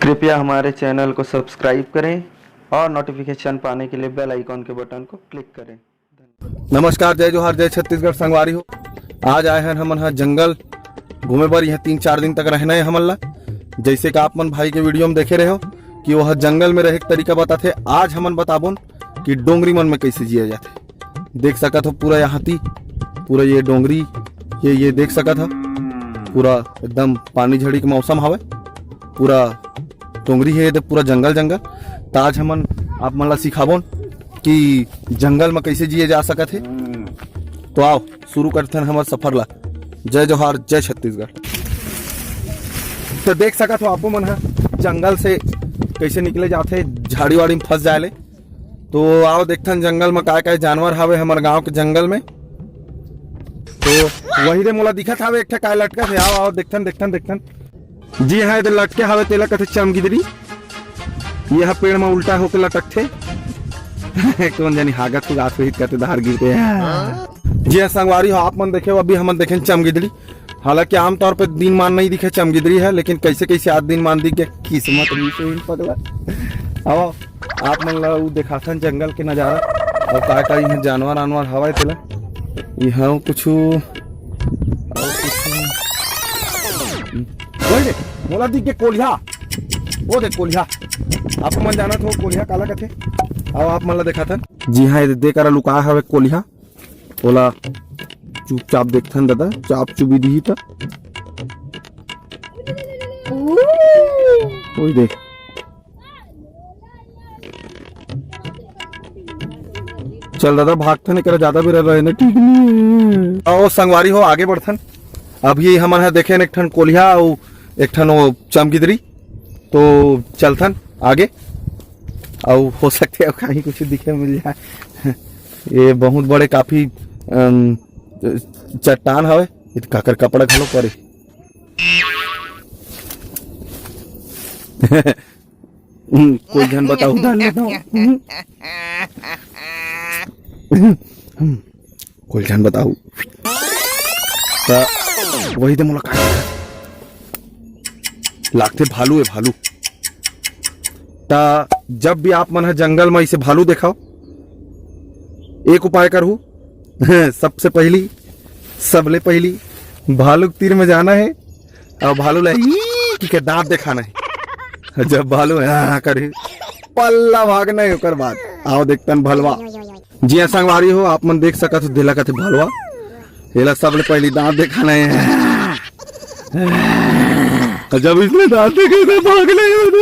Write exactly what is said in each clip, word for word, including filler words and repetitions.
कृपया हमारे चैनल को सब्सक्राइब करें और नोटिफिकेशन पाने के लिए बेल आइकॉन के बटन को क्लिक करें। नमस्कार, जय जोहार, जय छत्तीसगढ़ संगवारी हो। आज आए हन हमन ह जंगल घूमे बर। यहाँ तीन चार दिन तक रहना है हमन ला। जैसे कि आप मन भाई के वीडियो में देखे रहे हो कि वह जंगल में रहे के तरीका बताथे, आज हमन बताबोन कि डोंगरी मन में कैसे जिया जाथे। देख सकत हो पूरा यहाँ ती, पूरा ये डोंगरी, ये ये देख सकत हो, पूरा एकदम पानी झड़ी के मौसम हवे, पूरा डोंगरी है, ये पूरा जंगल जंगल। त आज हमन आप मन ला सिखाबोन कि जंगल में कैसे जिए जा सकत है। तो आओ, शुरू करथन हमर सफर ला। जय जोहार, जय छत्तीसगढ़। तो देख सकत हो आपो मन ह जंगल से कैसे निकले जाथे, झाड़ी वाड़ी में फंस जाए ले। तो आओ देखथन जंगल में काय काय जानवर हावे हमर गांव के जंगल में। तो वही दे मोला दिखत हावे एक ठा काय लटकत हे। आओ, आओ, देखथन, देखथन, देखथन। जी हाँ, ये दे लटके हावे, तेला कथे चमगिदड़ी। ये ह पेड़ में उल्टा होके लटकथे। कौन जानी हागत हुगात होही कते धार गिरते। जी हाँ संगवारी हो, आप मन देखे हो, अभी हमन देखेन चमगिदड़ी। हालांकि आमतौर पे दिन मान नहीं दिखे चमगिदड़ी है, लेकिन कैसे कैसे आज दिन मान दिख गया, किस्मत भी से पगला। आओ, आप मन ला उ देखाथन जंगल के नजारा, और का का इहाँ जानवर आनवर हवय तेला। इहाँ कुछु, और कुछु। वही दे, मोला दिख के कोलिहा। वो दे कोलिहा। आप मन जानत हो कोलिहा काला कथे? आओ आप मन ला देखाथन। जी हाँ, ये दे करा लुकाय हवे कोलिहा। ओला चुपचाप देखथन दादा, चाप चुबी दिही त। ओए देख। चल दादा, भागथन, एकरा ज्यादा बेरा रहे ना ठीक नहीं है। आओ संगवारी हो, आगे बढ़थन। अभी हमन ह देखेन एक ठन कोलिहा अउ एक ठन वो चमगिदरी। तो चलथन आगे, अउ हो सकथे अउ कहीं कुछ दिखे मिल जाए। ये बहुत बड़े काफी, अम, चट्टान हवे। ये काकर कपड़ा घलो परे। कोई झन बताओ, उधार बताओ। कोई झन बताओ। त वही दे मोला काय लागथे, भालू है, भालू। त जब भी आप मन ह जंगल में इसे भालू देखाओ, एक उपाय करहू। सबसे पहली, सबले पहली भालू के तीर में जाना है और भालू ला ई की के दांत दिखाना है। जब भालू हाँ, हाँ करे, पल्ला भागना है, ओकर बाद आओ देखतन भलवा। जी हाँ संगवारी हो, आप मन देख सकत हो, देला कथे भलवा। एला सबले पहली दांत दिखाना है। जब इसने दांत देखे तो भाग नहीं होते।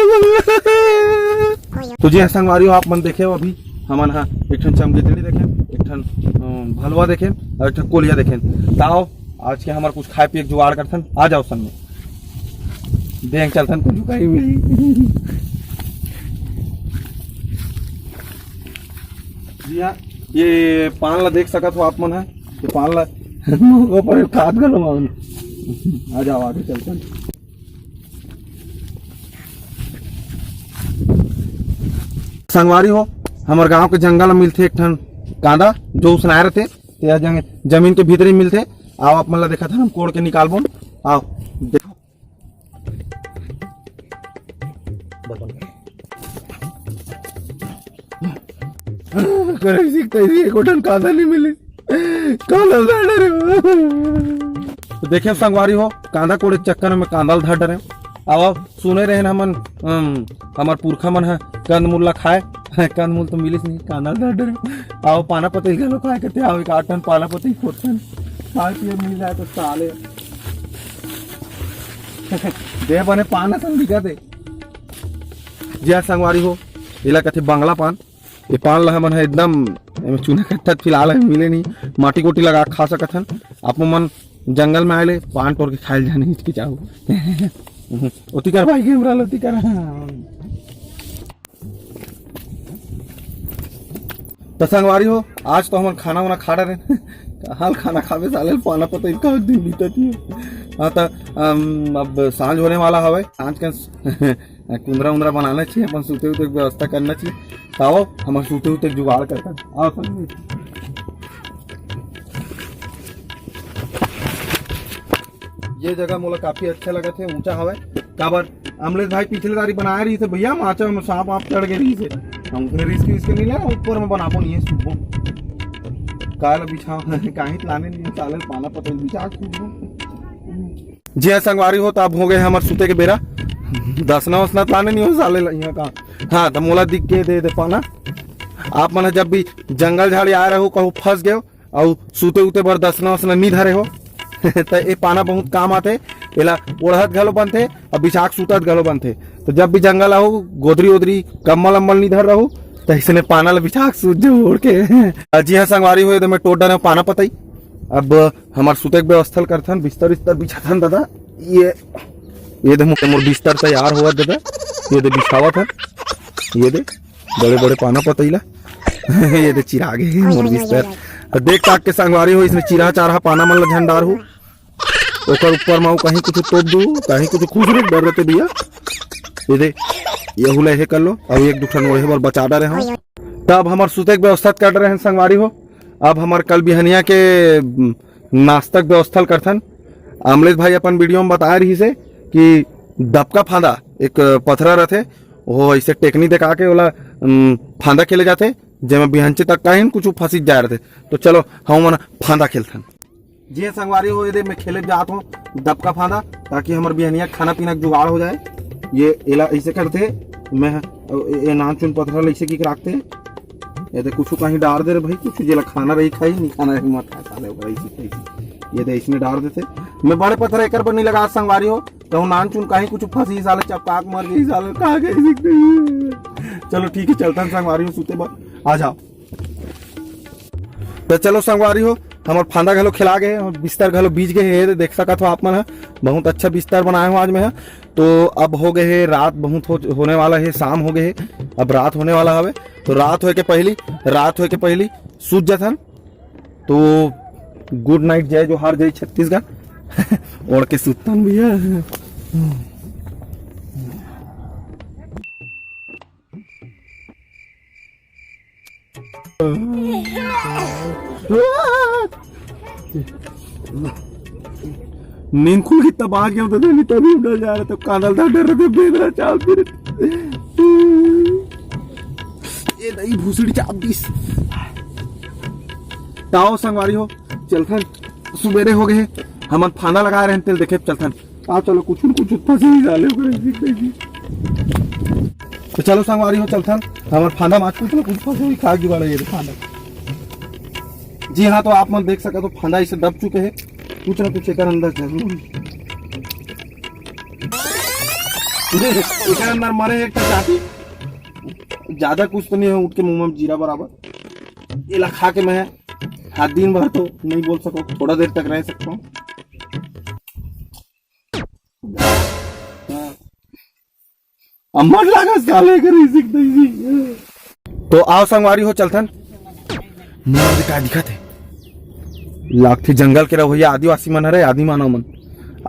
तो जी हाँ संगवारी हो, आप मन देखे हो अभी हमन हा एक ठन चमगिदड़ी देखे, एक ठन, अम, भलवा देखे और एक ठन कोलिया देखे। ताओ आज के हमार कुछ खाए पिए के जुगाड़ करथन, आ जाओ संग में। देख चलथन कुछ कहीं मिली। जी हाँ, ये पान ला देख सकत हो आप मन ह, ये पान ला ऊपर खात घलो मन। आ जाओ, आगे चलथन। संगवारी हो, हमर गांव के जंगल में मिलथे एक ठन कांदा, जो उसनाए रथे, ते ह जंग-, जमीन के भीतरी मिलथे। आओ आप मन ला देखत हन, हम कोड़ के निकालबो। आओ देखो। करे सीखते ही एको ठन कांदा नहीं मिली। कांदा ला डरे। तो देखे संगवारी हो, कांदा कोड़े के चक्कर में कांदा ला धर डरे। अब सुने रहे हमन, अम, हमर पुरखा मन ह कंदमूल ला खाए। कंदमूल तो मिलिस नहीं, कांदा ला धर डरे। आओ पाना पतई घलो खाए करते, आओ एक आध ठन पाना पतई खोदथन, खाए पिए मिल जाए तो साले। दे बने पान असन दिखा दे। जी हाँ संगवारी हो, एला कथे बंगला पान। ये पान ला हमन ह एकदम एमे चूना कट्ठा फिलहाल है मिले नहीं, माटी कोटी लगा के खा सकत हन। आप मन जंगल में आए ले पान तोड़ के खाए जाने हिचकिचाहू। ओती कर भाई कैमरा ला ओती कर। तो संगवारी हो, आज तो हमन खाना वाना खा डरे। हाल खाना खाबे साले, पाना पतई का दिन बीतत ही। हाँ, तो, अम, अब सांझ होने वाला हवे, सांझ के कुंदरा उंदरा बनाना चाहिए, अपन सूते उते के व्यवस्था करना चाहिए। तो आओ, हमर सूते उते के जुगाड़ करथन। आओ संग में। ये जगह मोला काफी अच्छा लगत हे, ऊंचा हवय। काबर? अमलेश भाई पिछले दारी बनाए रहिस हे भैया, माचा में सांप आप चढ़ गे रहिस हे। हम उसमें रिस्क विस्क नहीं लेना, ऊपर में बनाबो नहीं है सुबह। काला बिछाव काहे लाने नहीं, साले पाना पतई बिछा के सुबह। जी हाँ संगवारी हो, तो अब हो गए हमर सुते के बेरा। दसना उसना तो लाने नहीं हो साले ल-, यहाँ का। हाँ, तो मोला दिख के दे दे पाना। आप मन जब भी जंगल झाड़ी आए रहो, कहूँ फंस गए हो, अउ सुते उते बर दसना उसना नी धरे हो, त ए पाना बहुत काम आथे। एला ओढ़त घलो बनथे, अउ बिछाक सुतत घलो बनथे। तो जब भी जंगल आहो, गोदरी ओदरी, कम्बल अम्बल नी धर रहो, त इसने पाना ल बिछाक सूत जाओ ओढ़ के। अ, जी हाँ संगवारी हो, ये दे मैं टोट डारे हूँ पाना पतई। अब हमर सुते के व्यवस्था ल करथन, बिस्तर इस्तर बिछाथन दादा। ये, ये दे मोर, मोर बिस्तर तैयार होवत दादा, ये दे बिछावत हन, ये दे बड़े बड़े पाना पतई ला। ये दे चिरा गे हे मोर बिस्तर। त देख ताक के संगवारी हो, इसने चिरा चारा पाना मन ला झन डारहू। ओकर ऊपर मा कहीं कुछ तोप दू, कहीं कुछ खुश रे डर रहते भैया। ये दे, यहू ला हे कर लो, अब एक दू ठन ओढ़े बर बचा डारे हन। तब हमर सुते के व्यवस्था कर रहे हैं संगवारी हो। अब हमर कल बिहनिया के, उम, नाश्ता के व्यवस्था ल करथन। अमलेश भाई अपन वीडियो में बताए रहिस हे कि दबका फांदा एक पथरा रथे, वो ऐसे टेकनी दिखा के ओला, उम, फांदा खेले जाथे, जेमे बिहंचे तक काहिन कुछ फंसी जाए रथे। तो चलो हम मन फांदा खेलथन। जी संगवारी हो, ये दे मैं खेले जात हूँ दबका फांदा, ताकि हमर बिहनिया खाना पीना के जुगाड़ हो जाए। ये एला ऐसे करथे, मैं ए, ए नान चुन पथरा ल ऐसे की राखथे। ये दे कुछ कहीं डार दे रे भाई, कुछ जेला खाना रही खाई, नहीं खाना रही मत खाए साले, ओकरा ऐसे खाई। ये दे इसमें डार देथे। मैं बड़े पथरा एकर बर नहीं लगा संगवारी हो, कहूँ नान चुन कहीं कुछ फंसी साले, चपका के मर गई साले, कहाँ गई सीख गई। चलो ठीक है, चलथन संगवारी हो सुते बर, आ जाओ। तो चलो संगवारी हो, हमर फांदा घलो खिला गए हे, हमर बिस्तर घलो बीज गए हे, ये देख सकत हो आप मन ह, बहुत अच्छा बिस्तर बनाए हो आज मैं ह। तो अब हो गए हे रात, बहुत हो, होने वाला है, शाम हो गए हे, अब रात होने वाला हवे। तो रात होए के पहली, रात होए के पहली सूत जाथन। तो गुड नाइट, जय जोहार, जय छत्तीसगढ़। ओढ़ के सुतन भैया। नींद खुल गई तब आ गया, तो नहीं तभी उधर जा रहे, तब कांदल था डर रहे थे, बेंदरा चाल फिर। ये नहीं भूसड़ी चाप दिस। ताओ संगवारी हो, चलथन, सुबेरे हो गए, हमन फांदा लगा रहे हैं, तेल देखे चलथन। आ चलो, कुछ न कुछ फंसी ही डाले ओकरे, देख, देख, देख। तो चलो संगवारी हो, चलथन, हमर फांदा माच कुछ न कुछ फंसे हुई खा जुगाड़ है ये फांदा। जी हाँ, तो आप मन देख सकत हो, फांदा इसे दब चुके हैं, कुछ ना कुछ एकर अंदर जरूर है। एकर अंदर मरे एक ठो चाटी, ज्यादा कुछ तो नहीं है, उठ के मुंह में जीरा बराबर। एला खा के मैं, हाँ, दिन भर तो नहीं बोल सको, थोड़ा देर तक रह सकता हूँ। हाँ। अम्मट लागा साले के रिसिक दई जी। तो आओ संगवारी हो, चलथन। मोर दे का दिखत है? लागथे जंगल के रहोइया आदिवासी मन हरे, आदि मानव मन।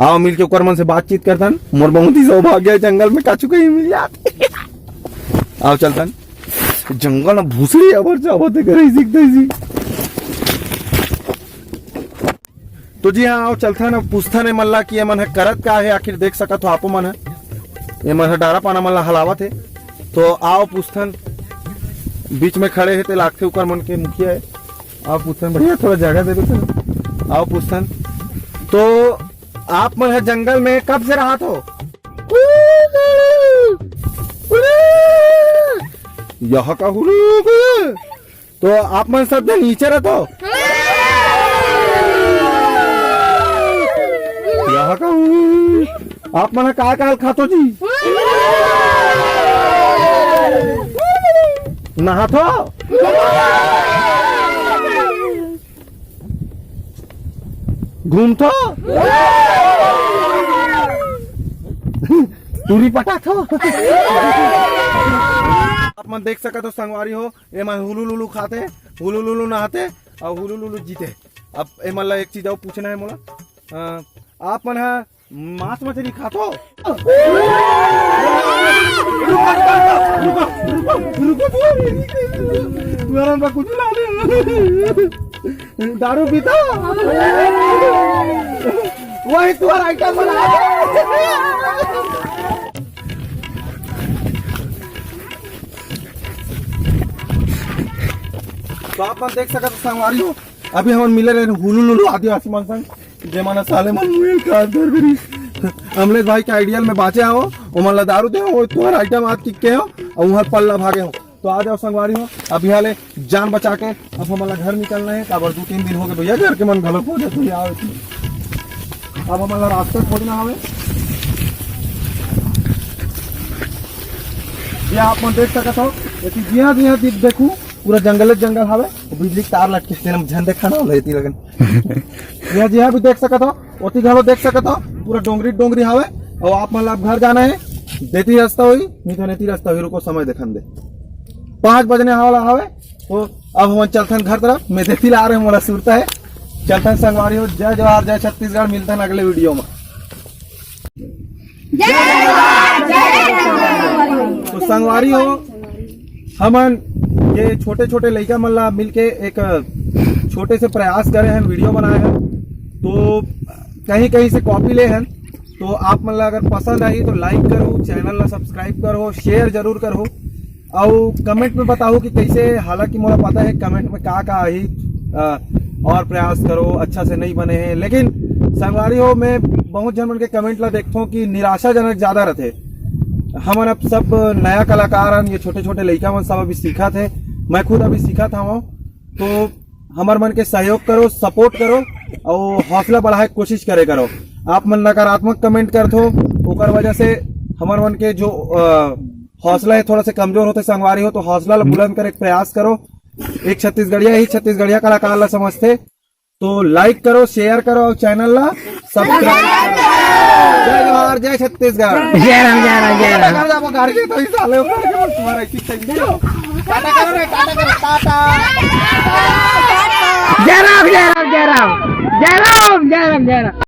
आओ मिलके ओकर मन से बातचीत करथन। मोर बहुत ही सौभाग्य है, जंगल में काचू कहीं मिल जात। आओ चलथन। जंगल में भूसड़ी अबर जावत है, रिसिक दई जी। तो जी हाँ, आओ चलथन, अब पूछथन ए मन ला कि ए मन ह करत का हे, आखिर देख सकत हो आपो मन ह, ए मन ह डारा पाना मन ला हलावत हे। तो आओ पूछथन, बीच में खड़े हे ते लागथे उकर मन के मुखिया हे। आओ पूछथन, भैया थोड़ा जगह दे दो। आओ पूछथन, तो आप मन ह जंगल में कब से रहत हो? यह का हुलू? तो आप मन सब झन नीचे रहत हो? यहाँ का हूँ। आप मन काय काय खाथो जी? नहाथो? घूमथो? टूरी पटाथो? आप मन देख सकत हो संगवारी हो, एमन हुलू लुलू खाथे, हुलू लुलू नहाथे अउ हुलू लुलू जीथे। अब एमन ला एक चीज अउ पूछना हे मोला, अ, आप मन ह मांस मछली खाथो? रुको, रुको, रुको, रुको, रुको, तुम्हारा हमका कुछ ला ले। दारू पीता? वही तुम्हारा आइटम बना। तो आप मन देख सकत हो संगवारी हो, अभी हमन मिले रहे हुलू लुलू आदिवासी मन संग, जे मन साले मन मुएल का अंदर करी। अमलेश भाई के आइडियल में बांचे हो, ओमन ला दारू दे हो, तुहर आइटम आत किके हो, अउ उहर पल्ला भागे हो। तो आ जाओ संगवारी हो, अब यहाँ ले जान बचा के अब हमन ला घर निकलना है। काबर दू तीन दिन हो गए भैया, घर के मन घलो हो जाते हैं। अब हमन ला रास्ता खोजना हवे। ये आप मन देख सकत हो, एती जिहाँ जिहाँ दि-, देखू, पूरा जंगल जंगल हवे, बिजली के तार लटके, तेन झन देखा ना होला एती लगन। यहाँ जिहाँ भी देख सकत हो, ओती घलो देख सकत हो, पूरा डोंगरी डोंगरी हवे। और आप मन ला अब घर जाना है, देती रास्ता होई, नहीं तो नेती रास्ता होई। रुको, समय देखन दे, पाँच बजने वाला हवे। तो अब हमन चलथन घर तरफ, मैं देती ला रहे मोला सुरता है। चलथन संगवारी हो, जय जोहार, जय छत्तीसगढ़, मिलथन अगले वीडियो में। तो संगवारी हो, हमन ये छोटे छोटे लइका मन ला मिलके एक छोटे से प्रयास करे हैं, वीडियो बनाए हैं, तो कहीं कहीं से कॉपी ले हैं। तो आप मन ला अगर पसंद आई तो लाइक करो, चैनल ला सब्सक्राइब करो, शेयर जरूर करो, अउ कमेंट में बताओ कि कैसे, हालांकि मोला पता है कमेंट में का का आही, अ, और प्रयास करो, अच्छा से नहीं बने हैं, लेकिन संगवारी हो, मैं बहुत झन मन के कमेंट ला देखथों कि निराशाजनक ज्यादा रहते। हमन अब सब नया कलाकार हन, ये छोटे छोटे लइका मन सब अभी सीखत है, मैं खुद अभी सीखत हवं। तो हमर मन के सहयोग करो, सपोर्ट करो और हौसला बढ़ाए के कोशिश करे करो। आप मन नकारात्मक कमेंट करथो, ओकर वजह से हमर मन के जो, अ, हौसला है थोड़ा सा कमजोर होते संगवारी हो, तो हौसला ला बुलंद करे के प्रयास करो। एक छत्तीसगढ़िया ही छत्तीसगढ़िया कलाकार ला समझते, तो लाइक करो, शेयर करो और चैनल ला सब्सक्राइब करो। जय जोहार, जय छत्तीसगढ़। जय राम, जय राम, जय राम। घर जाबो, घर के तो ही साले ऊपर के तुम्हारा की चाहिए। टाटा करो रे, टाटा करो, टाटा। जय राम, जय राम, जय राम। जय राम, जय राम, जय राम।